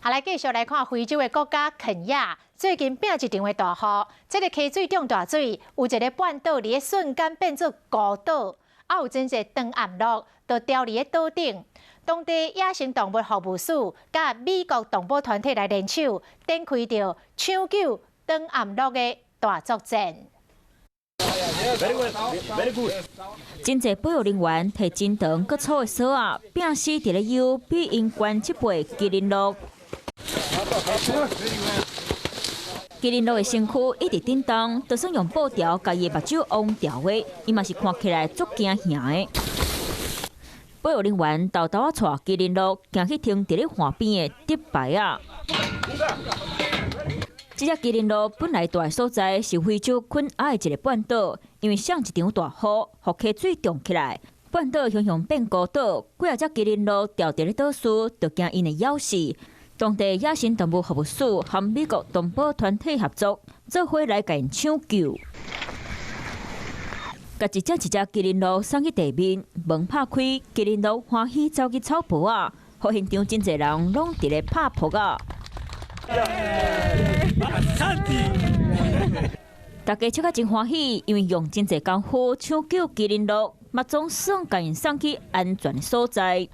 好，來繼續來看非洲的國家肯亞，最近拚一場的大雨，這個溪水漲大水，有一个半島佇咧瞬間變做孤島，啊有真濟長頷鹿都牢佇咧島頂。當地野生動物服務署佮美國動保團體來聯手，展開著搶救長頷鹿的大作戰。 Very good, very good. 真濟保育人員提真長閣粗的索仔，拚死佇咧游比𪜶懸七倍麒麟鹿。麒麟鹿的身軀一直振動，就算用布條共伊的目睭癀牢的，伊嘛是看起來足驚嚇的。保育人員沓沓仔帶麒麟鹿行去停佇咧岸邊的竹排仔。這隻麒麟鹿本來蹛的所在是非洲肯亞的一个半島，因為上一場大雨，予溪水漲起來，半島雄雄變孤島，幾仔隻麒麟鹿牢佇咧島嶼，就驚𪜶會枵死。當地野生動物服務署和美國動保團體合作，做伙來共𪜶搶救。共一隻一隻麒麟鹿送去地面，門拍開，麒麟鹿歡喜走去草坡仔，予現場真濟人攏佇咧拍噗仔。大家笑甲真歡喜，因為用真濟功夫搶救麒麟鹿，嘛總算共𪜶送去安全的所在。